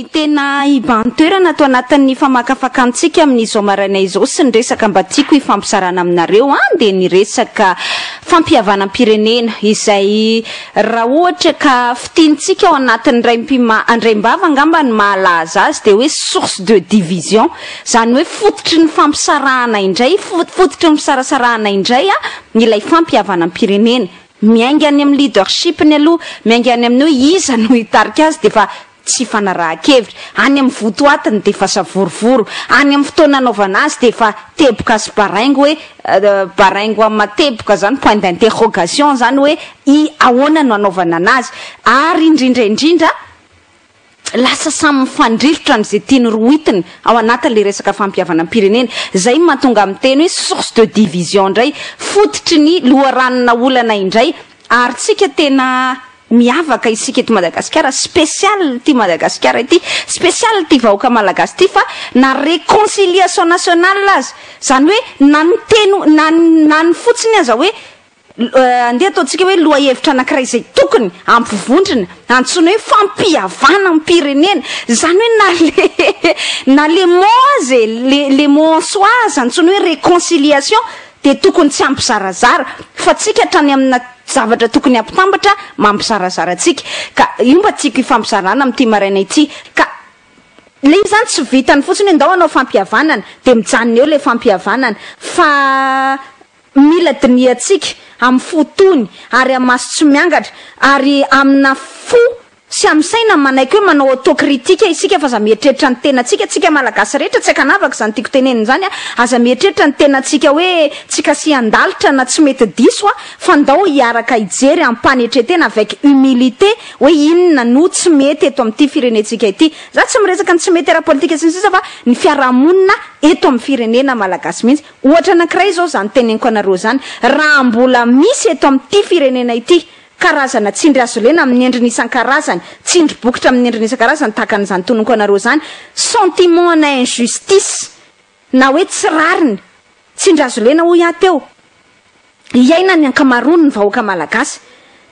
Ny tena hibahan-toerana ato anatin'ny famakafakantsika amin'izao maraina izao sy ny resaka mba tiako hifampizarana aminareo an, dia ny resaka fampihavanam-pirenena izay raha ohatra ka fitiantsika ao anatin'ny raim-pima, andraim-bava angamba ny mahalaza azy dia hoe source de division, izany hoe fototry ny fampisarahana indray, fototry ny fisarasarahana indray ilay fampihavanam-pirenena. Miainga any amin'ny leadership-ny aloha, miainga any amin'ny hoe iza no hitarika azy dia efa tsy ifanarahan-kevitra, any amin'ny votoatiny dia efa savorovoro, any amin'ny fotoana anaovana azy dia efa teboka sy baraingo hoe baraingo amin'ny mateboka izany, point d'interrogation izany hoe i ahoana no anaovana anazy, ary indrindra indrindra lasa samy mifandrirotra an'izay tiany rohitina ao anatin'ilay resaka fampihavanam-pirenena. Izay no mahatonga ahy miteny hoe source de division indray, fototry ny loharanona olana indray, ary tsika tena miavaka isika eto Madagasikara, spécial ity Madagasikara ity, spécial ity vahoaka malagasy ity fa na réconciliation nationale aza, izany hoe na ny teny na na ny fotsiny aza hoe andeha ataontsika hoe lohahevitra anankiray izay tokony hampivondrona, antsoina hoe fampihavanam-pirenena, izany hoe na le na le mot aza e, le le mot en soi aza antsoina hoe réconciliation dia tokony tsy hampizarazara fa tsika hatrany amina zavatra tokony hampitambatra mampizarazara antsika, ka io mba tiako hifampizarana amin'ity maraina ity, ka ilay izy izany tsy vitany fotsiny hoe ndao hanao fampihavanana dia mijanona eo ilay fampihavanana fa mila dinihantsika amin'ny fo tony ary amin'ny maso tsy miangatra ary amina fo sy amin'ny saina manaiky hoe manao auto-critique isika fa aza mieritreritra ny tenantsika, tsika malagasy rehetra tsy ankanavaka izany tiako tenenina izany a, aza mieritreritra ny tenantsika hoe tsy kasihan-dalitra na tsy mety diso a, fa ndao hiaraka hijery am-panetren-tena avec humilité hoe inona no tsy mety eto amin'ity firenentsika ity. Za tsy miresaka ny tsy mety ara-politika sy ny sisa fa ny fiarahamonina eto amin'ny firenena malagasy mihitsy. Ohatra anankiray izao izany teneniko anareo izany, raha mbola misy eto amin'ity firenena ity karazana tsindry hazolena amin'ny endriny isan-karazany, tsindry bokotra amin'ny endriny isan-karazany tahaka an'izany tononiko anareo izany, sentiment ana injustice na hoe tsy rariny, tsindry hazolena hoy aho teo, iainan'ny ankamaroan'ny vahoaka malagasy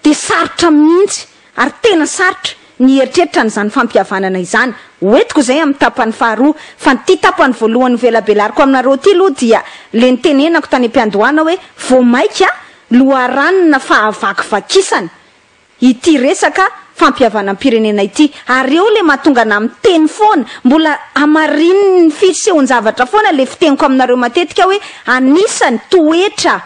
dia sarotra mihitsy ary tena sarotra ny hieritreritra an'izany fampihavanana izany. Ho entiko izay amin'ny tapany faharoa fa ity tapany voalohany hovelabelariko aminareo ity aloha dia le nitenenako tany am-piandohana hoe vao maika loharanona fahavakivakisana ity resaka fampihavanam-pirenena ity ary eo le mahatonga anah miteny foana, mbola hamarinin'ny fisehon-javatra foana le fiteniko aminareo matetika hoe anisany toetra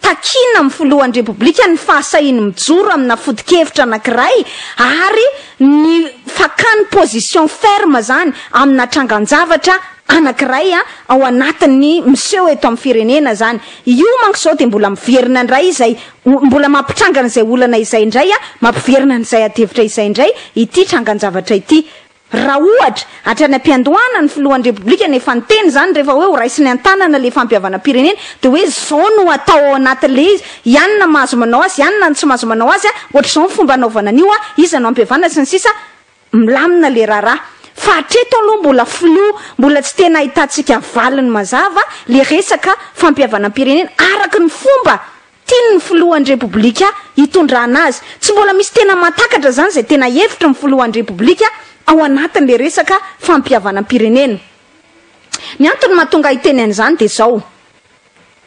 takiana amin'ny filohan'ny Repoblika ny fahasahiany mijoro amina foto-kevitra anankiray ary ny fakany position ferme zany amina trangan-javatra anankiray ao anatin'ny miseho eto amin'ny firenena zany. Io manko izao dia mbola miverina indray izay mbola mampitranga an'izay olana izay indray, mampiverina an'izay adihevitra izay indray ity trangan-javatra ity. Raha ohatra, hatrany am-piandohana ny filohan'ny Repoblika no efa niteny izany rehefa hoe horaisiny an-tanana ilay fampihavanam-pirenena dia hoe izao no atao ao anatin'ilay izy, ianona mahazo manao azy, ianona no tsy mahazo manao azy, ohatr'izao ny fomba anaovana an'io, iza no ampihavanina sy ny sisa Milamina le raharaha. Fa hatreto aloha mbola flou, mbola tsy tena ahitantsika valiny mazava le resaka fampihavanam-pirenena araka ny fomba tian'ny filohan'ny Repoblika hitondrana azy. Tsy mbola misy tena mahatakatra zany izay tena hevitry ny filohan'ny Repoblika ao anatin'le resaka fampihavanam-pirenena. Ny antony mahatonga ahy hiteny an'izany dia izao.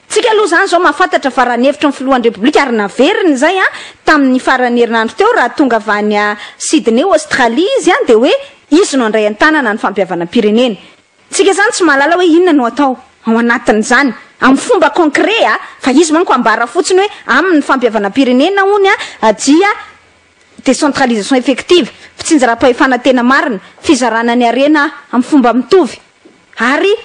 Tsika aloha izany izao mahafantatra fa raha ny hevitry ny filohan'ny Repoblika ary naveriny izay tamin'ny faran'ny herinandro teo raha tonga avy any Sydney Australie izy dia hoe izy no handray an-tanana ny fampihavanam-pirenena. Tsika izany tsy mahalala hoe inona no atao ao anatin'izany amin'ny fomba concret fa izy manko ambara fotsiny hoe aminy ny fampihavanam-pirenena hono dia décentralisation effective, fitsinjaram-pahefana tena marina, fizarana ny harena amin'ny fomba mitovy ary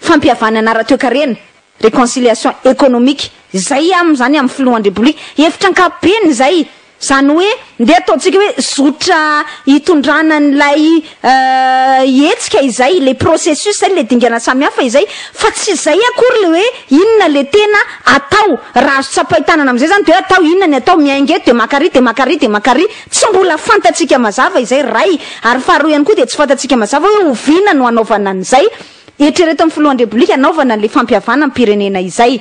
fampihavanana ara-toekarena, réconciliation économique, izay amin'izany amin'ny filohan'ny Repoblika. Hevitra ankapobeny izay, izany hoe ndeha ataontsika hoe zotra hitondrana an'ilay hetsika izay, ilay processus izay, ilay dingana samihafa izay, fa tsy izay akory ilay hoe inona ilay tena atao. Raha azo tsapain-tanana amin'izay izany dia hoe atao inona ny atao, miainga eto dia maka ary dia maka ary dia maka ary. Tsy mbola fantatsika mazava izay ray, ary faharoa ihany koa dia tsy fantatsika mazava hoe oviana no hanaovana an'izay. Eritrereto amin'ny filohan'ny Repoblika hanaovana an'ilay fampihavanam-pirenena izay.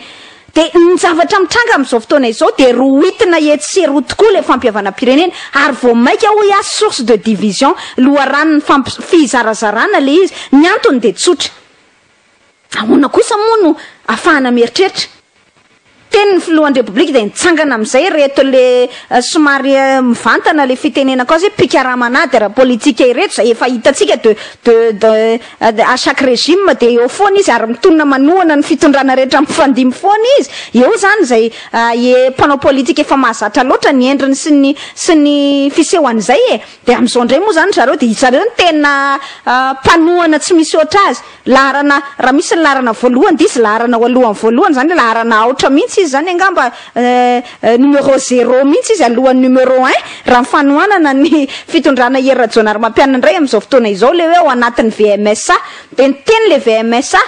Dia ny zavatra mitranga amin'izao fotoana izao dia rohitina etsy sy eroa tokoa ilay fampihavanam-pirenena ary vao mainka hoy aho source de division, loharanon'ny fampi- fizarazarana ilay izy. Ny antony dia tsotra. Ahoana kosa moa no afahana mieritreritra? Teny ny filohan'ny Repoblika dia nitsangana amin'izay ireto le somary mivantana le fitenenako azy hoe mpikarama an'ady ara-politika ireto izay efa hitantsika de de de à chaque régime dia eo foana izy ary mitonona manohana ny fitondrana rehetra mifandimby foana izy. Eo izany izay e mpanao politika efa mahazatra loatra ny endriny sy ny sy ny fisehoan'izay e. Dia amin'izao indray moa izany ry zareo dia zareo no tena mpanohana tsy misy ohatr'azy. Laharana, raha misy ny laharana voalohany dia izy laharana ao alohan'ny voalohany, izany hoe laharana aotra mihitsy izy izany angamba, numéro zéro mihitsy izy alohan'ny numéro un, raha ny fanohanana ny fitondrana Hery Rajaonarimampianina indray amin'izao fotoana izao ilay hoe ao anatin'ny VMSA. Dia niteny ilay VMSA,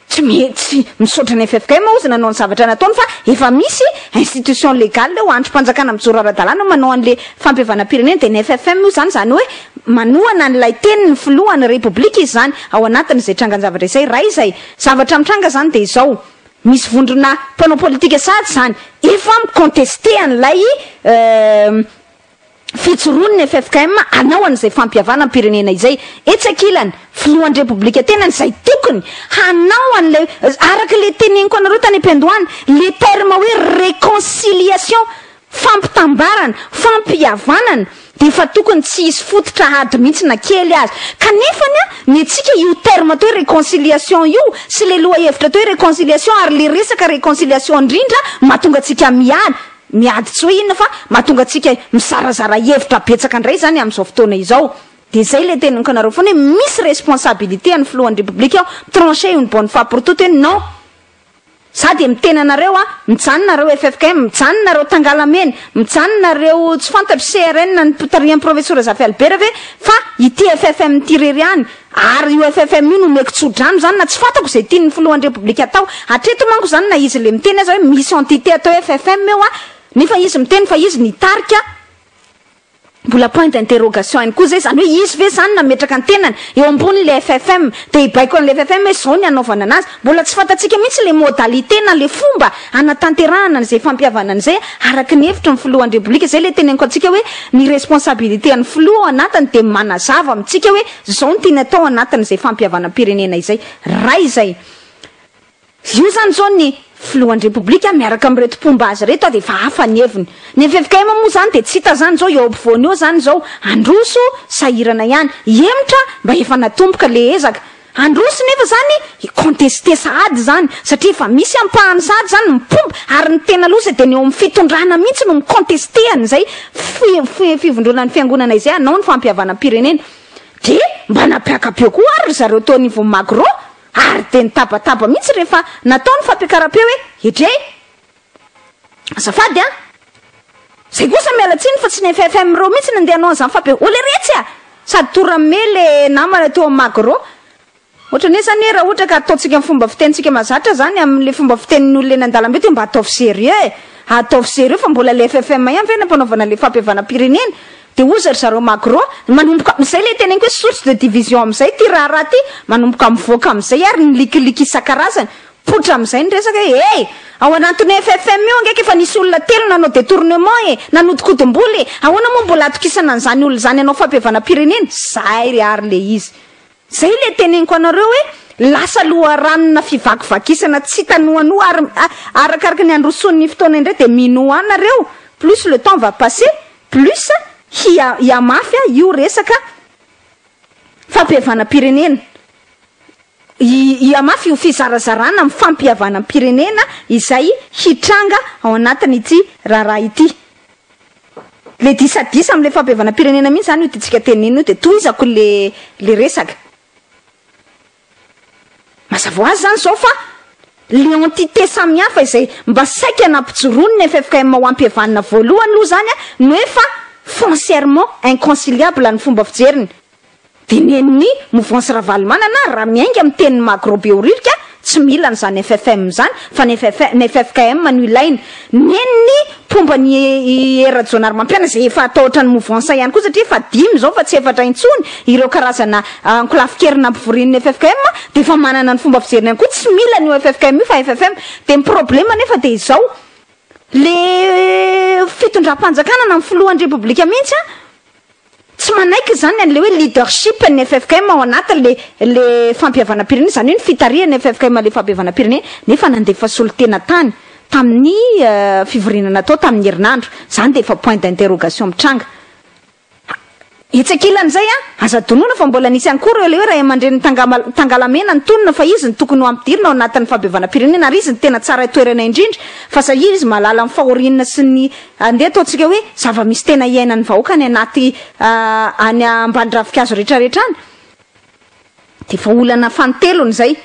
tsy mety, misaotra ny ffkm hozy nanao ny zavatra nataony fa efa misy institution légale eo, andrim-panjakana mijoro ara-dalàna manao an'ilay fampihavanam-pirenena, dia ny ffm io izany, izany hoe Manohana an'ilay teny ny filohan'ny Repoblika izy izany ao anatin'izay trangan-javatra izay. Raha izay zavatra mitranga izany dia izao, misy vondrona mpanao politika sahady izany efa mi-contester an'ilay fijoroan'ny ffkm hanao an'izay fampihavanam-pirenena izay. Etsy ankilany, filohan'ny Repoblika tenany izay tokony hanao an'ilay, araka ilay teneniko anareo tany am-piandohana, ilay terme hoe réconciliation, Fampitambarana, fampihavanana dia efa tokony tsy hisy fototra ady mihitsy na kely aza. Kanefany an, ny antsika io terme atao hoe réconciliation io sy le lohahevitra atao hoe réconciliation ary le resaka réconciliation indrindra mahatonga antsika miady, miady tsy hoe inona fa mahatonga antsika mizarazara hevitra betsaka indray izany amin'izao fotoana izao. Dia izay le teneniko anareo foana hoe misy responsabilité an'ny filohan'ny République ao, mi-trancher une bonne fois pour toutes hoe non. Za dia miteny anareo a, mijanona nareo ffkm, mijanona nareo Tangalamena, mijanona nareo tsy fantatro CRN notarihan'i Profesora Zafy Albert ve fa ity ffm ity irery ihany ary io ffm io no omeko tso-drano zany na tsy fantako izay tian'ny filohan'ny Repoblika atao. Hatreto manko zany na izy le miteny aza hoe misy entité atao hoe ffm eo a, nefa izy miteny fa izy nitarika Mbola point d'interrogation ihany koa zay, zany hoe izy ve zany nametraka ny tenany eo ambonin'le ffm de hibaiko an'le ffm hoe zao ny hanaovana anazy? Mbola tsy fantatsika mihitsy le modalité na le fomba hanatanterahana an'izay fampihavanana izay araka ny hevitry ny filohan'ny Repoblika, zay le teneniko antsika hoe ny responsabilité an'ny filoha ao anatiny de manazava amintsika hoe zao no tiany atao anatin'izay fampihavanam-pirenena izay. Ray izay. Io zany zao ny filohan'ny repoblika miaraka amin'ireto mpomba azy ireto dia efa hafa ny heviny. Ny ffkm moa zany dia tsy hita zany zao eo ampovoany eo zany zao handroso sahirana ihany, hihemotra mba efa natomboka le ezaka. Handroso nefa zany hi-contester sahady zany satria efa misy ampahany sahady zany mipomba ary ny tena loza dia ny eo amin'ny fitondrana mihitsy no mi-contester an'izay fivondronan'ny fiangonana izay hanao ny fampihavanam-pirenena. Dia mba nampiaka-peo koa ary ry zareo teo anivon'ny Magro. Ary dia nitabataba mihitsy rehefa natao ny fampiakaram-peo hoe edrey! Azafady an! Zay kosa miala tsiny fa tsy ny ffm ireo mihitsy no ndeha hanao an'izany fampi-, ô leretsy a! Sady toramé le namana teo amin'ny magro. Ohatran'ny hoe zany hoe raha ohatra ka ataontsika amin'ny fomba fitenintsika mahazatra zany, amin'le fomba fitenin'ny olona eny an-dalambe dia mba ataovy sérieux e! Ataovy sérieux fa mbola le ffm ihany ve no ampanaovana le fampihavanam-pirenena? Dia hozy ry zareo magro, manomboka amin'izay ilay teneniko hoe source de division amin'izay ity raharaha ity, manomboka mivoaka amin'izay ary ny likiliky isan-karazany, mipoitra amin'izay ny resaka hoe hey! Ao anatin'io ffm io ange ka efa nisy olona telo nanao detournement e! Nanodinkodim-bola e! Ahoana moa mbola atokisana an'izany olona izany hanao fampihavanam-pirenena? Izay ary ilay izy. Izay ilay teneniko anareo hoe lasa loharanona fivakivakisana tsy hita noanoa ary arakaraka ny handrosoan'ny fotoana indray dia minoa nareo, plus le temps va passer, Plus hiha hihamafy io resaka fampihavanam-pirenena, hihamafy io fizarazarana amin'ny fampihavanam-pirenena izay hitranga ao anatin'ity raharaha ity. Le disadisa amin'ilay fampihavanam-pirenena mihitsy izany io tiantsika tenenina io dia tohizako le le resaka. Mazava ho azy izany izao fa le entité samihafa izay mba saika nampijoroany ny ffkm ho ampihavanina voalohany aloha izany no efa foncièrement inconciliable ny fomba fijeriny. Dia nen'ny mouvance Ravalomanana raha miainga amin'ny tenin'i Magro Behoririka, tsy mila an'izany FFM izany fa ny ny ffkm no ilaina. Nen'ny mpomba an'i Hery Rajaonarimampianina izay efa atao ohatran'ny mouvance ihany koa satria efa dimy izao fa tsy efatra intsony ireo karazana ankolafin-kery nampivorian'ny ffkm dia efa manana ny fomba fijeriny ihany koa tsy mila an'io ffkm io fa FFM. Dia ny problema anefa dia izao, le fitondram-panjakana na ny filohan'ny repoblika mihitsy an, Tsy manaiky izany an'ilay hoe leadership ny ffkm ao anatin'le le fampihavanam-pirenena, izany hoe ny fitarihan'ny ffkm le fampihavanam-pirenena, nefa nandefa solontena tany tamin'ny fivoriana natao tamin'ny herinandro. Izany dia efa point d'interrogation mitranga. Etsy ankilan'izay, aza adinoina fa mbola nisy ihany koa ireo ilay hoe ray aman-drenin'ny Tangalamena nitonona fa izy no tokony ho ampidirina ao anatin'ny fampihavanam-pirenena ary izy no tena tsara toerana indrindra fa satria izy mahalala ny fahoriana sy ny Andeha ataontsika hoe zava-misy tena iainan'ny vahoaka any anaty any ambany ravinkazo rehetrarehetra any, dia efa olana fanintelony izay.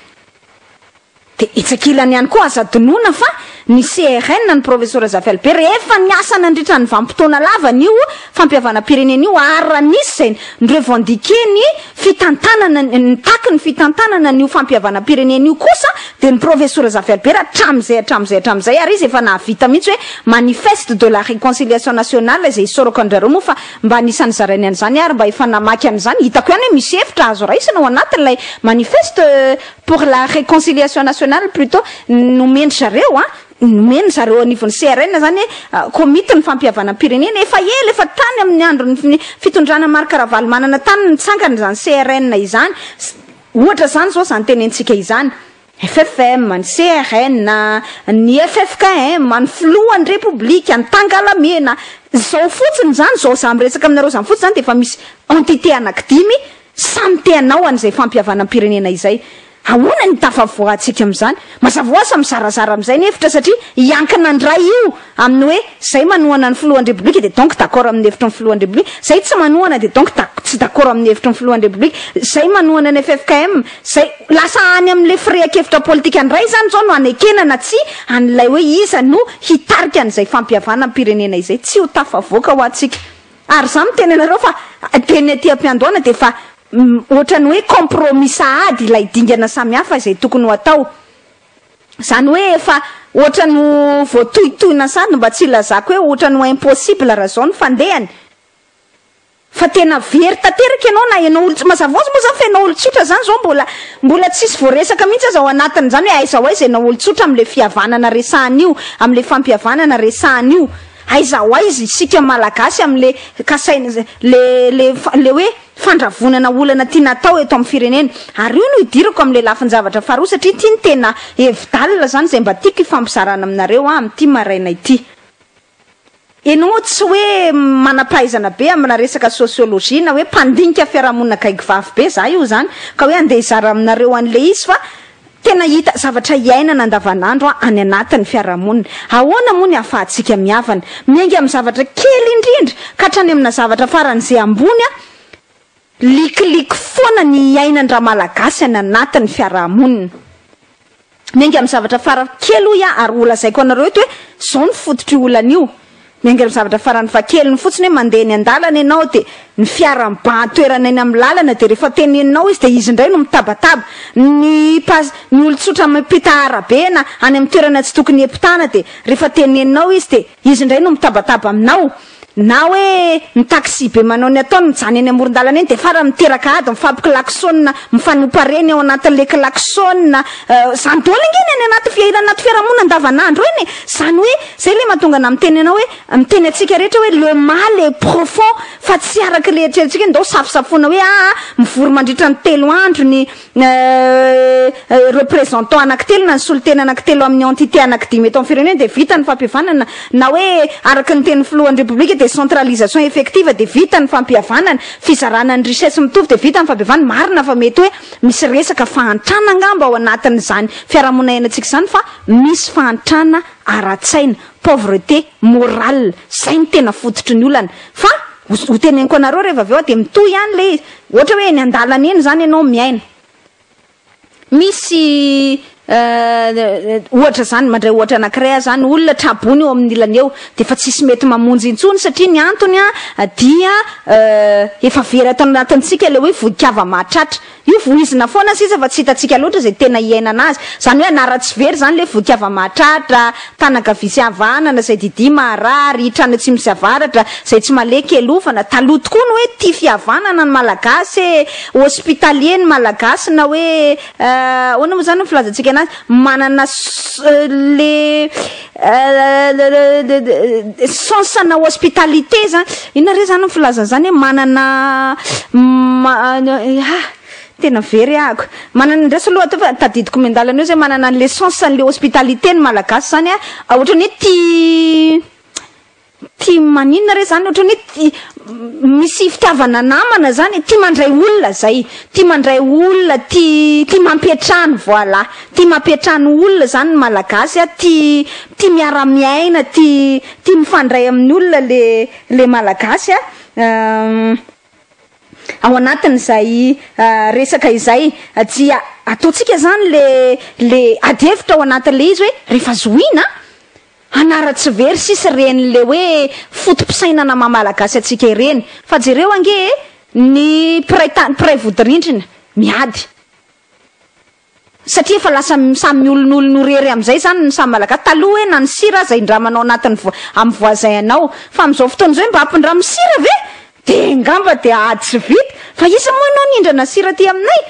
Dia etsy ankilany ihany koa aza adinoina fa ny CRN ny Profesora Zafy Albert rehefa niasa nandritra ny vanim-potoana lava an'io fampihavanam-pirenena io ary raha nisy izay ni-revendiquer ny fitantanana, nitaky ny fitantanana an'io fampihavanam-pirenena io kosa dia ny Profesora Zafy Albert hatramin'izay hatramin'izay hatramin'izay ary izy efa nahavita mihitsy hoe Manifeste de la réconciliation nationale izay isaorako an-dRareo moa fa mba anisan'ny zarainy an'izany ary mba efa namaky an'izany, hitako ihany hoe misy hevitra azo raisina ao anatin'ilay Manifeste pour la réconciliation nationale plutôt nomen-dry zareo an! Nomeny zareo anivon'ny CRN zany hoe komity ny fampihavanam-pirenena, efa ela, efa tany amin'ny andron'ny fitondrana Marc Ravalomanana tany nitsangana izany CRN izany, ohatra izany izao izany tenentsika izany, FFM, ny CRN, ny ffkm, ny filohan'ny Repoblika, ny Tangalamena, izao fotsiny izany, izao za miresaka aminareo izany fotsiny izany dia efa misy entité anankidimy samy te hanao an'izay fampihavanam-pirenena izay. Ahoana ny tafavoahantsika amin'izany? Mazava ho azy fa mizarazara amin'izay ny hevitra satria hiankina indray io amin'ny hoe izay manohana ny filohan'ny Repoblika dia donc d'accord amin'ny hevitry ny filohan'ny Repoblika, izay tsy manohana dia donc tsy d'accord amin'ny hevitry ny filohan'ny Repoblika, izay manohana ny ffkm, izay lasa any amin'ilay firehan-kevitra politika indray izany izao no hanekena na tsia an'ilay hoe iza no hitarika an'izay fampihavanam-pirenena izay. Tsy ho tafavoaka ho antsika. Ary izaho miteny anareo fa teny aty am-piandohana dia efa ohatran'ny hoe compromis sahady ilay dingana samihafa izay tokony ho atao. Izany hoe efa ohatran'ny ho voatohitohina sahady mba tsy hilazako hoe ohatran'ny ho impossible raha izao ny fandehany. Fa tena very tanteraka ianao na ianao olon-tsotra, mazava ho azy moa izany fa ianao olon-tsotra izany izao mbola mbola tsisy voaresaka mihitsy aza ao anatin'izany hoe aiza ho aiza ianao olon-tsotra amin'ilay fihavanana resahana io, amin'ilay fampihavanana resahana io. Aiza ho aiza isika Malagasy amin'le kasaina le le le hoe fandravonana olana tiana atao eto amin'ny firenena. Ary io no idirako amin'le lafin-javatra faharoa satria ity no tena hevi-dalina zany izay mba tiako hifampizarana aminareo aho amin'ity maraina ity. Ianao tsy hoe manam-pahaizana be amina resaka sociologie na hoe mpandinika fiarahamonina gaigivavy be za io zany ka hoe andeha hizara aminareo an'le izy fa Tena hita zavatra iainana andavanandro any anatin'ny fiarahamonina. Ahoana moa ny ahafahantsika mihavana? Miainga amin'ny zavatra kely indrindra ka hatrany amina zavatra faran'izay ambony, likiliky foana ny iainan-dRamalagasy any anatin'ny fiarahamonina. Miainga amin'ny zavatra fara kely hoy aho ary holazaiko anareo eto hoe izao no fototr'io olana io. Miainga amin'ny zavatra farany fahakeliny fotsiny hoe mandeha eny an-dalana ianao dia ny fiara mibahan-toerana eny amin'ny lalana dia rehefa teneninao izy dia izy indray no mitabataba. Ny pas, ny olon-tsotra miampita arabe na any amin'ny toerana tsy tokony hiampitana dia rehefa teneninao izy dia izy indray no mitabataba aminao. Na hoe ny taxi be manao ny ataony mijanona eny amoron-dalana eny dia farany miteraka ady, mifampiklaxonina, mifanompa reny ao anatin'ilay klaxonina. Izany daholo ange ny any anaty fiainana anaty fiarahamonina andavanandro eny e! Izany hoe izay ilay mahatonga anà miteny anao hoe, miteny antsika rehetra hoe le mal est profond fa tsy araka ilay eritreretintsika hoe ndao safosafoina hoe aa mivory mandritra ny telo andro ny Représentant anankitelo na ny solontena anankitelo amin'ny entité anankidimy eto amin'ny firenena dia vita ny fampihavanana na hoe araka ny tenin'ny filohan'ny Repoblika dia centralisation effective dia vita ny fampihavanana, fizarana ny richesse mitovy dia vita ny fampihavanana, marina fa mety hoe misy resaka fahantrana angamba ao anatin'izany fiarahamonina iainantsika izany fa misy fahantrana ara-tsaina, pauvreté morale, izay no tena fototry ny olana fa ho teneniko anareo rehefa avy eo aho dia mitohy ihany ilay izy. Ohatra hoe eny an-dalana eny izany ianao miaina. Misy Ohatra izany, mandray ohatra anankiray aho izany, olona traboina eo amin'ny ilany eo, dia efa tsisy mety mamonjy intsony satria ny antony dia efa very ato anatintsika ilay hoe vohikava-mahatratra. Io vohizina foana sisa fa tsy hitantsika loatra izay tena iainana azy. Izany hoe anara-tsy very izany ilay vohikava-mahatratra, tanan-kavia sy havanana, izay didia maharary, trano atsimo sy avaratra, izay tsy maleky elofana. Taloha tokoa ny hoe tia fihavanana ny Malagasy e, hospitalier ny Malagasy na hoe Ahoana moa izany no filazantsika anazy? Manana le sens ana hospitalité zany. Inona re zany no filazana izany hoe manana ah tena very ahako. Manana andraso aloha atao fa tadidiko miandalana eo zay manana an'le sens an'le hospitalité ny Malagasy zany a, ohatran'ny hoe tia Tia maninona re zany ohatran'ny hoe tia misy fitiavana namana zany e, tia mandray olona zay, tia mandray olona, tia tia mampiantrano voilà, tia mampiantrano olona zany ny malagasy a, tia tia miara miaina, tia tia mifandray amin'ny olona le le malagasy a, ao anatin'izay resaka izay dia ataontsika zany le le ady hevitra ao anatin'le izy hoe rehefa zohiana Anara-tsy very sisa ireny le hoe foto-pisainana maha malagasy antsika ireny. Fa jereo ange e, ny mpiray tany, mpiray vodirindrina, miady. Satria efa lasa samy miolonolono irery amin'izay izany ny samy malagasy. Taloha hoe na ny sira aza indramanao anatin'ny vo, amin'ny voisin anao. Fa amin'izao fotoana izao hoe mba ampindramo sira ve? Dia angamba dia ady tsy vita. Fa iza moa ianao nindrana sira aty aminay?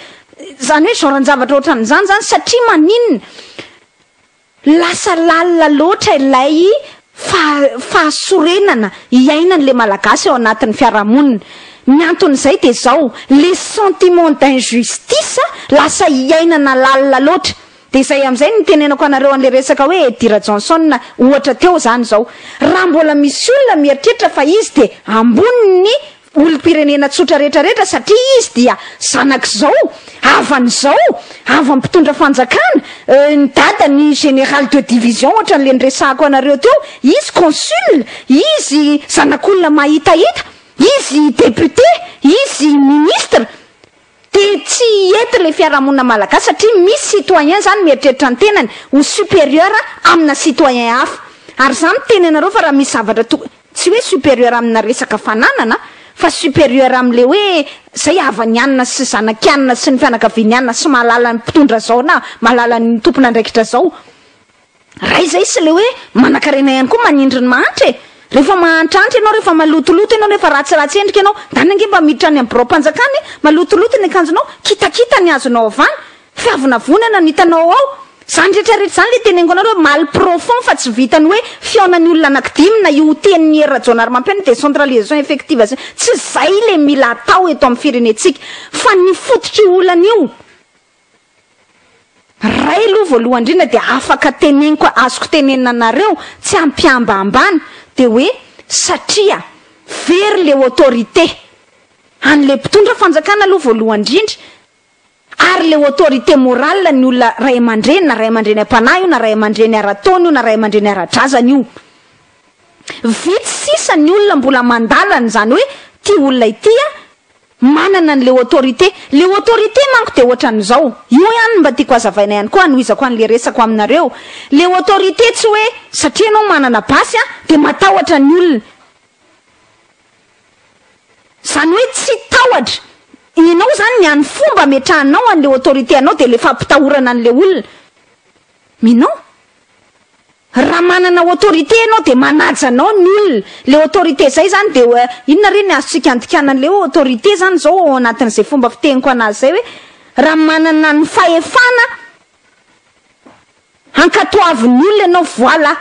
Izany hoe genre-javatra ohatran'izany izany satria maninona? Lasa lalina loatra ilay fahasorenana iainan'ilay Malagasy ao anatin'ny fiarahamonina. Ny anton'izay dia izao, le sentiment d'injustice lasa iainana lalina loatra. Dia izay amin'izay no nitenenako anareo an'ilay resaka hoe Eddy Rajohnson ohatra teo izany izao. Raha mbola misy olona mieritreritra fa izy dia ambonin'ny olom-pirenena tsotra rehetra rehetra satria izy dia zanak'izao, havan'izao, havan'ny mpitondra fanjakana, ny dadany général de division ohatran'le niresahako anareo teo, izy consul, izy zanak'olona mahitahita, izy député, izy ministre, dia tsy hety le fiarahamonina malagasy satria misy citoyen zany mieritreritra ny tenany ho supérieur amina citoyen hafa, ary za miteny anareo fa raha misy zavatra to. Tsy hoe supérieur amina resaka fananana fa supérieur amle hoe zay havan'i anona sy zanak'i anona sy ny fianakavian'i anona sy mahalala ny mpitondra zao na mahalala ny tompon'andraikitra zao. Ray zay sy le hoe manankarena ihany koa manindry ny mahantra e! Rehefa mahantrantra ianao, rehefa malotoloto ianao, rehefa ratsiratsy endrika ianao, ndana ange mba miditra any amin'ny biraom-panjakana e! Malotoloto ny akanjonao, kitakita ny azonao avy any. Fiavonavonana no hitanao ao. Zany rehetra rehetra zany le teneniko anareo hoe mal profond fa tsy vitan'ny hoe fihaonan'ny olona anakidimy na io tenin'i Hery Rajaonarimampianina décentralisation effective zay. Tsy zay le mila atao eto amin'ny firenentsika fa ny fototr'io olana io ray aloha voalohany indrindra dia afaka teneniko azoko tenenina anareo tsy ampihambahambana dia hoe satria very le autorité an'le mpitondra fanjakana aloha voalohany indrindra Ary le autorité morale ny olona ray aman-dreny na ray aman-dreny am-panahy io na ray aman-dreny ara-taona io na ray aman-dreny ara-drazana io. Vitsy sisa ny olona mbola mandala an'izany hoe ty olona ity a manana an'le autorité. Le autorité manko de ohatran'izao, io ihany no mba tiako hazavaina ihany koa hanohizako an'le resako aminareo. Le autorité tsy hoe satria ianao manana basy a de matahotra ny olona. Zany hoe tsy tahotra. Enao zany ny any fomba ametrahanao anle autorité anao de le fampitahorana anle olona. Mais non. Raha manana autorité enao de manaja anao ny olona. Le autorité zay zany de inona re ny azontsika andikana anle hoe autorité zany zao ao anatin'izay fomba fiteniko anazy zay hoe raha manana ny fahefana hankatoavin'ny olona enao voilà.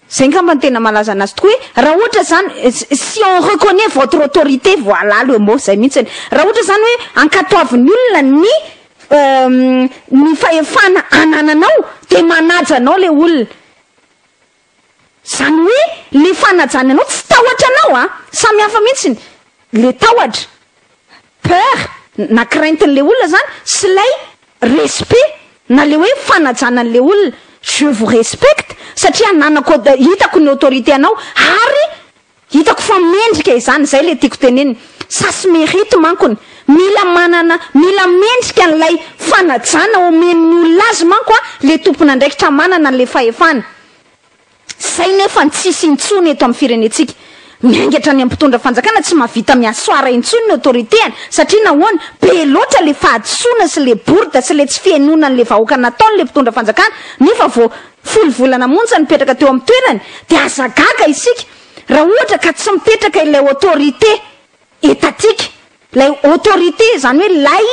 Zay ngamba no tena malaza anazy tokoa hoe raha ohatra zany si on reconnaît votre autorité voilà le mot zay mihitsiny raha ohatra zany hoe ankatoavin'ny olona ny ny fahefana anananao de manaja anao le olona zany hoe le fanajany anao tsy tahotra anao a samy hafa mihitsiny le tahotra peur na crainte n'le olona zany sy lay Respect na le hoe fanajana an'le olona, je vous respecte satria ananako hitako ny autorité anao ary hitako fa mendrika izany, zay le tiako tenenina, ça se mérite mankony, Mila manana, mila mendrika an'ilay fanajana omen'ny olona azy manko a, le tompon'andraikitra manana an'le fahefana. Zay nefa no tsisy intsony eto amin'ny firenentsika. Miainga hatrany amin'ny mpitondra fanjakana tsy mahavita mi-asseoir intsony ny autorité-ny satria nahoana? Be loatra le fahadisoana sy le bourde sy le tsy fihainoana an'le vahoaka nataon'le mpitondra fanjakana nefa vao folo volana monja nipetraka teo amin'ny toerany dia aza gaga isika raha ohatra ka tsy mipetraka ilay autorité étatique, ilay autorité izany hoe ilay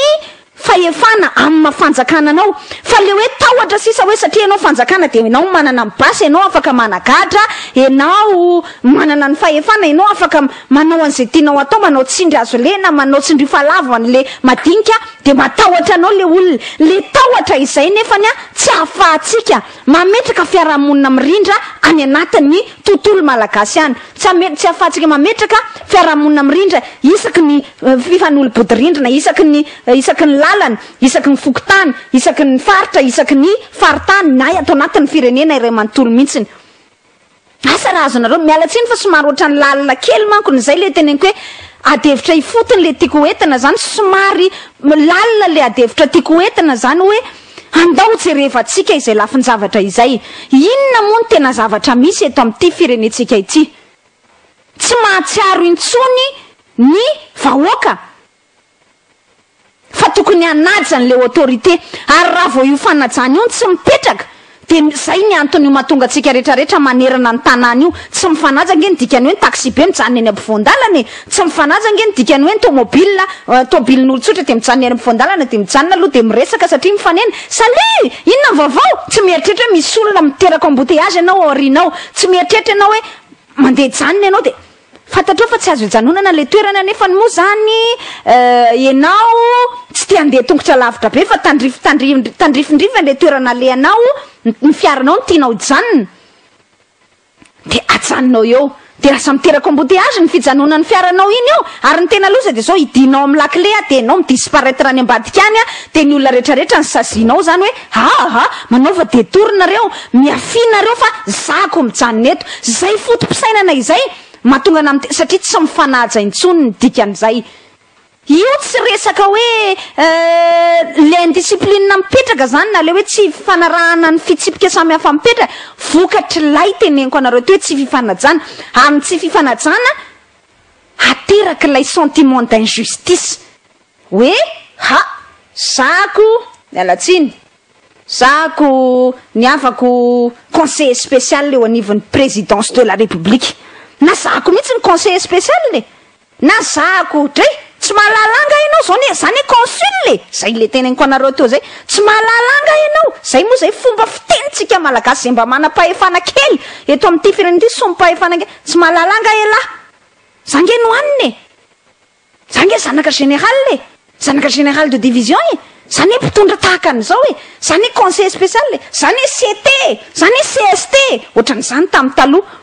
fahefana amin'ny maha fanjakana anao, fa le hoe tahotra sisa hoe satria ianao fanjakana dia ianao manana ny basy, ianao afaka managadra, ianao manana ny fahefana, ianao afaka manao an'izay tianao atao, manao tsindry hazo lena, manao tsindrio falavo an'le madinika dia matahotra anao le olona, le tahotra izay nefany tsy ahafahantsika mametraka fiarahamonina mirindra any anatin'ny tontolo malagasy any. Tsy ame, tsy ahafahantsika mametraka fiarahamonina mirindra isaky ny fifanolo-bodirindrina, isaky ny, isaky ny lalana, isaky ny fokontany, isaky ny faritra, isaky ny faritany, na ato anatin'ny firenena iray manontolo mihitsiny. Asa raha azonareo, miala tsiny fa somary ohatran'ny lalina kely manko ny izay le teneniko hoe adihevitra ifotony le tiako hoentina zany, somary lalina le adihevitra tiako hoentina zany hoe andao jerevantsika izay lafin-javatra izay. Inona moa no tena zavatra misy eto amin'ity firenentsika ity? Tsy mahatsiaro intsony ny vahoaka. Fa tokony hanaja an'ilay autorité. Ary raha vao io fanajana io no tsy mipetraka dia izay ny anton'io mahatonga antsika rehetra rehetra manerana ny tanàna io. Tsy mifanaja ange ny dikan'ny hoe ny taxi-be mijanona eny ampovoan-dalana e! Tsy mifanaja ange ny dikan'ny hoe ny tomobile, tomobilin'olon-tsotra dia mijanona eny ampovoan-dalana dia mijanona aloha dia miresaka satria mifanena. Salut! Inona ny vaovao? Tsy mieritreritra hoe misy olona miteraka embouteillage ianao ao aoriana ao. Tsy mieritreritra ianao hoe mandeha hijanona ianao dia. Fantatrao fa tsy azo ijanonana ilay toerana nefany moa zany ianao tsy te handeha tongotra lavitra be fa tandrify tandrify tandrifindrify ilay toerana alehanao, ny fiaranao no tianao hijanona dia ajanonao eo dia lasa miteraka embouteillage ny fijanonan'ny fiaranao iny eo ary ny tena loza dia zao hidinao amin'ny lakile dia ianao mi-disparaître any ambadika any dia ny olona rehetrarehetra ny sazianao zany hoe aa manaova détour nareo Miafia nareo fa za ko mijanona eto. Zay foto-pisainana izay mahatonga ana mite satria tsy mifanaja intsony ny dikan'izay. Io tsy resaka hoe le indiscipline mipetraka zany na le hoe tsy fifanarahana ny fitsipika samy hafa mipetraka, vokatr'ilay teneniko anareo teo hoe tsy fifanajana. Amin'ny tsy fifanajana aterak'ilay sentiment d'injustice hoe ha za ko, miala tsiny, Za ko ny havako conseiller spécial eo anivon'ny présidence de la république na za ko mihitsy ny conseiller spécial e! Na za ko dray! Tsy mahalala angaha ianao zao ne za ne consul e! Zay le teneniko anareo teo zay, tsy mahalala angaha ianao? Zay moa zay fomba fitenintsika malagasy zay mba manam-pahefana kely eto amin'ity firenena ity somim-pahefana kely, tsy mahalala angaha elah? Za nge no hanina e! Za nge zanaka général e! Zanaka général de division e! Za ne mpitondra tahaka an'izao e! Za ne conseiller spécial e! Za ne CT e! Za ne CST e! Ohatran'izany tamin'ny taloha.